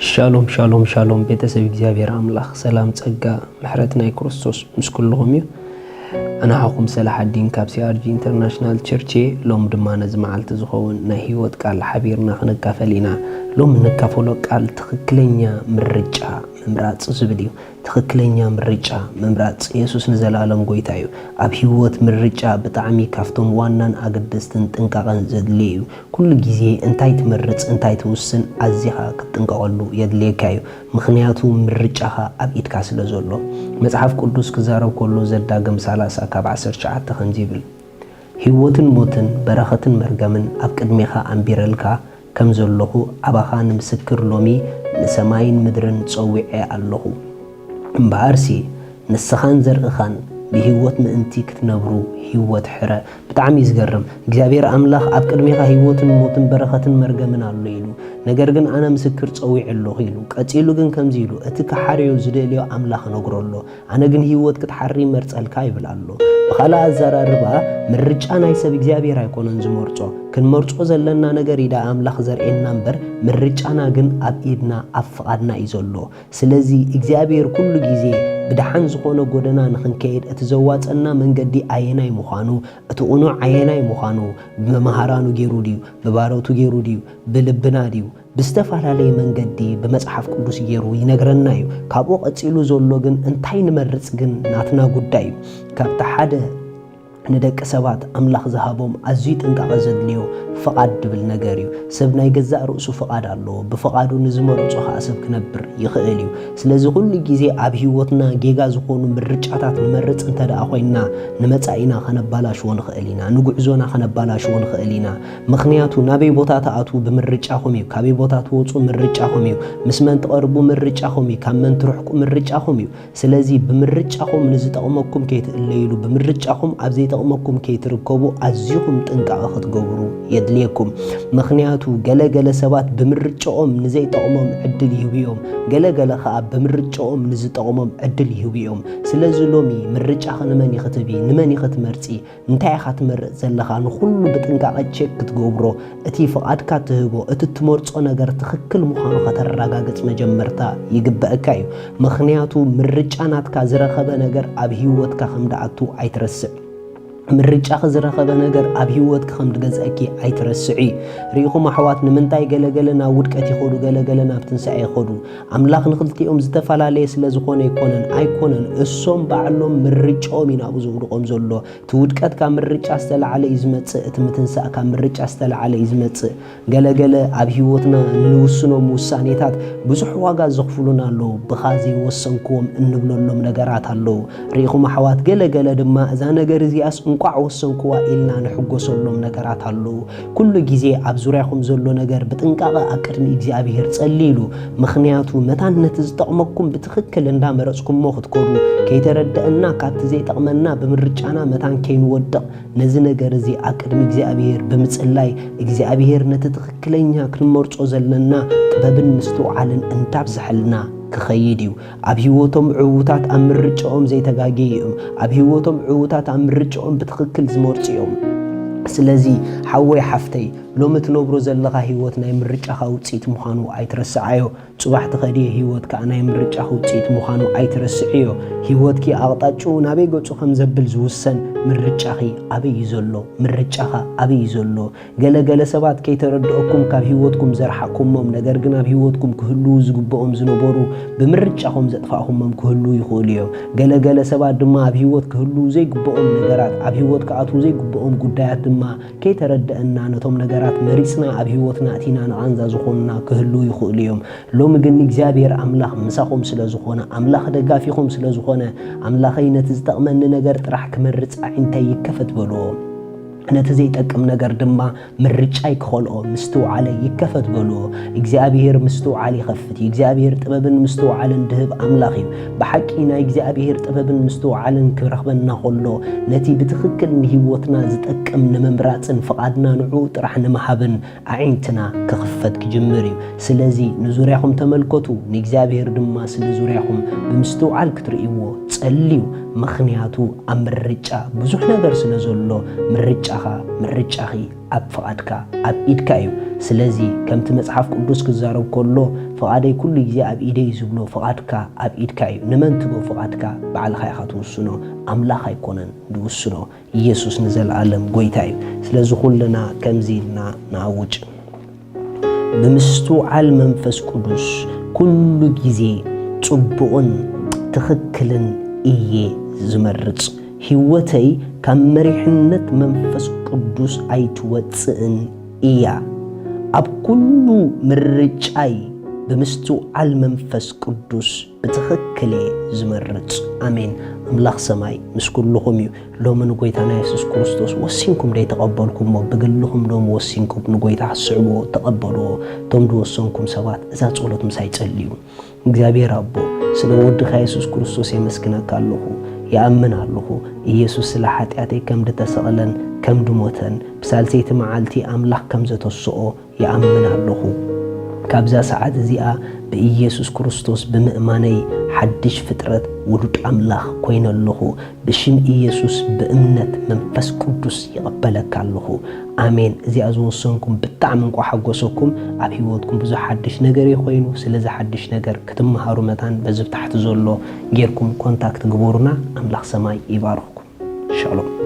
ሻሎም ሻሎም ሻሎም፣ ቤተሰብ እግዚኣብሔር ኣምላኽ ሰላም፣ ጸጋ፣ ምሕረት ናይ ክርስቶስ ምስ ኩልኹም እዩ። ኣናሃኹም ሰላሓዲን ካብ ሲኣርጂ ኢንተርናሽናል ቸርች እየ። ሎም ድማ ነዚ መዓልቲ ዝኸውን ናይ ህይወት ቃል ሓቢርና ክንካፈል ኢና። ሎም እንካፈሎ ቃል ትኽክለኛ ምርጫ ምምራጽ ዝብል እዩ። ትኽክለኛ ምርጫ ምምራጽ። የሱስ ንዘለኣለም ጎይታ እዩ። ኣብ ህይወት ምርጫ ብጣዕሚ ካብቶም ዋናን ኣገደስትን ጥንቃቐን ዘድልየ እዩ። ኩሉ ግዜ እንታይ ትመርጽ እንታይ ትውስን ኣዚኻ ክትጥንቀቐሉ የድልየካ እዩ። ምኽንያቱ ምርጫኻ ኣብ ኢድካ ስለ ዘሎ። መጽሓፍ ቅዱስ ክዛረብ ከሎ ዘዳግም ሰላሳ ካብ ዓሰርተ ትሽዓተ ከምዚ ይብል፣ ህይወትን ሞትን በረኸትን መርገምን ኣብ ቅድሜኻ ኣንቢረልካ ከም ዘለኹ ኣባኻ ንምስክር ሎሚ ንሰማይን ምድርን ጸዊዐ ኣለኹ። እምበኣርሲ ንስኻን ዘርእኻን ብህይወት ምእንቲ ክትነብሩ ህይወት ሕረ። ብጣዕሚ እዩ ዝገርም። እግዚኣብሔር ኣምላኽ ኣብ ቅድሜኻ ህይወትን ሞትን በረኸትን መርገምን ኣሎ ኢሉ፣ ነገር ግን ኣነ ምስክር ጸዊዐ ኣለኹ ኢሉ። ቀጺሉ ግን ከምዚ ኢሉ፣ እቲ ክሓርዮ ዝደልዮ ኣምላኽ እነግሮ ኣሎ። ኣነ ግን ህይወት ክትሓሪ ይመርጸልካ ይብል ኣሎ። ብኻልእ ኣዘራርባ፣ ምርጫ ናይ ሰብ እግዚኣብሔር ኣይኮነን ዝመርጾ። ክንመርጾ ዘለና ነገር ኢዳ ኣምላኽ ዘርእየና እምበር፣ ምርጫና ግን ኣብ ኢድና ኣብ ፍቓድና እዩ ዘሎ። ስለዚ እግዚኣብሔር ኩሉ ግዜ ብደሓን ዝኾነ ጎደና ንኽንከይድ እቲ ዘዋጸና መንገዲ ኣየናይ ምዃኑ፣ እቲ ቕኑዕ ኣየናይ ምዃኑ፣ ብመምሃራኑ ገይሩ ድዩ፣ ብባሮቱ ገይሩ ድዩ፣ ብልብና ድዩ፣ ብዝተፈላለየ መንገዲ ብመጽሓፍ ቅዱስ ገይሩ ይነግረና እዩ። ካብኡ ቀጺሉ ዘሎ ግን እንታይ ንመርጽ ግን ናትና ጉዳይ እዩ። ካብቲ ሓደ ንደቂ ሰባት ኣምላኽ ዝሃቦም ኣዝዩ ጥንቃቐ ዘድልዮ ፍቓድ ድብል ነገር እዩ። ሰብ ናይ ገዛእ ርእሱ ፍቓድ ኣለዎ። ብፍቓዱ ንዝመረጾ ኸኣ ሰብ ክነብር ይኽእል እዩ። ስለዚ ኩሉ ግዜ ኣብ ህይወትና ጌጋ ዝኾኑ ምርጫታት ንመርጽ እንተ ደኣ ኮይንና ንመጻኢና ኸነባላሽዎ ንኽእል ኢና። ንጉዕዞና ኸነባላሽዎ ንኽእል ኢና። ምኽንያቱ ናበይ ቦታ ትኣትዉ ብምርጫኹም እዩ። ካበይ ቦታ ትወጹ ምርጫኹም እዩ። ምስ መን ትቐርቡ ምርጫኹም እዩ። ካብ መን ትርሕቁ ምርጫኹም እዩ። ስለዚ ብምርጫኹም ንዝጠቕመኩም ከይትእለይሉ፣ ብምርጫኹም ኣብ ዘይጠቕመኩም ከይትርከቡ ኣዚኹም ጥንቃቐ ክትገብሩ የድልየኩም። ምኽንያቱ ገለ ገለ ሰባት ብምርጫኦም ንዘይጠቕሞም ዕድል ይህቡ እዮም፣ ገለ ገለ ኸኣ ብምርጫኦም ንዝጠቕሞም ዕድል ይህቡ እዮም። ስለዚ ሎሚ ምርጫኺ ንመን ኢኺ ትህቢ? ንመን ኢኺ ትመርጺ? እንታይ ኢኻ ትመርጽ ዘለኻ? ንኹሉ ብጥንቃቐ ቸክ ክትገብሮ፣ እቲ ፍቓድካ ትህቦ፣ እቲ ትመርጾ ነገር ትኽክል ምዃኑ ከተረጋግጽ መጀመርታ ይግበአካ እዩ። ምኽንያቱ ምርጫ ናትካ ዝረኸበ ነገር ኣብ ህይወትካ ከም ድኣቱ ኣይትረስዕ። ምርጫኺ ዝረኸበ ነገር ኣብ ህይወትኪ ከም ድገዝአኪ ኣይትረስዒ። ርኢኹም ኣሕዋት፣ ንምንታይ ገለገለ ናብ ውድቀት ይኸዱ፣ ገለገለ ናብ ትንሳኤ ይኸዱ? ኣምላኽ ንኽልቲኦም ዝተፈላለየ ስለ ዝኾነ ኣይኮነን፣ ኣይኮነን። እሶም ባዕሎም ምርጫኦም እዩ ናብኡ ዘውድቖም ዘሎ። እቲ ውድቀት ካብ ምርጫ ዝተላዕለ እዩ ዝመጽእ፣ እቲ ምትንሳእ ካብ ምርጫ ዝተላዕለ እዩ ዝመጽእ። ገለገለ ኣብ ህይወትና ንውስኖም ውሳኔታት ብዙሕ ዋጋ ዘኽፍሉና ኣለዉ። ብኻ ዘይወሰንክዎም እንብለሎም ነገራት ኣለዉ። ርኢኹም ኣሕዋት፣ ገለገለ ድማ እዛ ነገር እዚኣስ እንቋዕ ወሰንክዋ ኢልና ንሕጎሰሎም ነገራት ኣለዉ። ኩሉ ግዜ ኣብ ዙርያኹም ዘሎ ነገር ብጥንቃቐ ኣብ ቅድሚ እግዚኣብሄር ጸልይሉ። ምኽንያቱ መታን ነቲ ዝጠቕመኩም ብትኽክል እንዳመረጽኩሞ ክትከዱ፣ ከይተረድአና ካብቲ ዘይጠቕመና ብምርጫና መታን ከይንወድቕ፣ ነዚ ነገር እዚ ኣብ ቅድሚ እግዚኣብሄር ብምጽላይ፣ እግዚኣብሄር ነቲ ትኽክለኛ ክንመርጾ ዘለና ጥበብን ምስትውዓልን እንዳብዝሐልና ክኸይድ እዩ። ኣብ ህይወቶም ዕዉታት ኣብ ምርጫኦም ዘይተጋገዩ እዮም። ኣብ ህይወቶም ዕዉታት ኣብ ምርጫኦም ብትኽክል ዝመርጹ እዮም። ስለዚ ሓወይ ሓፍተይ፣ ሎሚ ትነብሮ ዘለኻ ህይወት ናይ ምርጫኻ ውጽኢት ምዃኑ ኣይትረስዓዮ። ጽባሕ ትኸድዮ ህይወት ከኣ ናይ ምርጫኺ ውጽኢት ምዃኑ ኣይትረስዕዮ። ህይወትኪ ኣቕጣጭኡ ናበይ ገጹ ከም ዘብል ዝውሰን ምርጫኺ ኣበይ እዩ ዘሎ? ምርጫኻ ኣበይ እዩ ዘሎ? ገለ ገለ ሰባት ከይተረድኦኩም ካብ ህይወትኩም ዘርሓቕኩሞም፣ ነገር ግን ኣብ ህይወትኩም ክህልዉ ዝግብኦም ዝነበሩ ብምርጫኹም ዘጥፋእኹሞም ክህልዉ ይኽእሉ እዮም። ገለ ገለ ሰባት ድማ ኣብ ህይወት ክህልዉ ዘይግብኦም ነገራት፣ ኣብ ህይወት ክኣትዉ ዘይግብኦም ጉዳያት ድማ ከይተረድአና ነቶም ነገራት መሪጽና ኣብ ህይወትና ኣእቲና ንቓንዛ ዝኾኑና ክህልዉ ይኽእሉ እዮም። ሎሚ ግን እግዚኣብሔር ኣምላኽ ምሳኹም ስለ ዝኾነ፣ ኣምላኽ ደጋፊኹም ስለ ዝኾነ፣ ኣምላኸይ ነቲ ዝጠቕመኒ ነገር ጥራሕ ክመርጽ ኣዒንተይ ይከፈት በልዎ። ነቲ ዘይጠቅም ነገር ድማ ምርጫይ ክኸልኦ ምስትውዓለይ ይከፈት በልዎ። እግዚኣብሔር ምስትውዓል ይኸፍት እዩ። እግዚኣብሔር ጥበብን ምስትውዓልን ድህብ ኣምላኽ እዩ። ብሓቂ ናይ እግዚኣብሔር ጥበብን ምስትውዓልን ክረኽበና ከሎ፣ ነቲ ብትኽክል ንህይወትና ዝጠቅም ንምምራጽን ፍቓድና ንዕኡ ጥራሕ ንምሃብን ኣዒንትና ክኽፈት ክጅምር እዩ። ስለዚ ንዙርያኹም ተመልከቱ፣ ንእግዚኣብሔር ድማ ስለ ዙርያኹም ብምስትውዓል ክትርእይዎ ጸልዩ። ምኽንያቱ ኣብ ምርጫ ብዙሕ ነገር ስለ ዘሎ፣ ምርጫኻ፣ ምርጫኺ ኣብ ፍቓድካ፣ ኣብ ኢድካ እዩ። ስለዚ ከምቲ መጽሓፍ ቅዱስ ክዛረብ ከሎ፣ ፍቓደይ ኩሉ ግዜ ኣብ ኢደይ እዩ ዝብሎ፣ ፍቓድካ ኣብ ኢድካ እዩ። ንመን ትቦ ፍቓድካ ባዕልኻ ኢኻ ትውስኖ፣ ኣምላኽ ኣይኮነን ዝውስኖ። ኢየሱስ ንዘለኣለም ጎይታ እዩ። ስለዚ ኩልና ከምዚ ኢልና ንኣውጅ። ብምስትውዓል መንፈስ ቅዱስ ኩሉ ግዜ ጽቡቕን ትኽክልን እየ ዝመርጽ። ህይወተይ ካብ መሪሕነት መንፈስ ቅዱስ ኣይትወጽእን እያ። ኣብ ኩሉ ምርጫይ ብምስትውዓል መንፈስ ቅዱስ ብትኽክል እየ ዝመርጽ። ኣሜን። ኣምላኽ ሰማይ ምስ ኩልኹም እዩ። ሎሚ ንጎይታና የሱስ ክርስቶስ ወሲንኩም ደይተቐበልኩሞ፣ ብግልኹም ሎሚ ወሲንኩም ንጎይታ ክትስዕብዎ ተቐበልዎ። እቶም ዝወሰንኩም ሰባት እዛ ጸሎት ምሳይ ጸልዩ። እግዚኣብሔር ኣቦ፣ ስለ ወድኻ የሱስ ክርስቶስ የመስግነካ ኣለኹ። ይኣምን ኣለኹ፣ ኢየሱስ ስለ ሓጢኣተይ ከም ዝተሰቕለን ከም ድሞተን፣ ብሳልሰይቲ መዓልቲ ኣምላኽ ከም ዘተስኦ ይኣምን ኣለኹ። ካብዛ ሰዓት እዚኣ ብኢየሱስ ክርስቶስ ብምእማነይ ሓድሽ ፍጥረት ውሉድ ኣምላኽ ኮይነ ኣለኹ። ብሽም ኢየሱስ ብእምነት መንፈስ ቅዱስ ይቕበለካ ኣለኹ። ኣሜን። እዚኣ ዝወሰንኩም ብጣዕሚ እንቋ ሓጎሰኩም። ኣብ ህይወትኩም ብዙሕ ሓድሽ ነገር እዩ ኮይኑ። ስለዚ ሓድሽ ነገር ክትመሃሩ መታን በዚ ብታሕቲ ዘሎ ጌርኩም ኮንታክት ግበሩና። ኣምላኽ ሰማይ ይባርኽኩም። ሻሎም።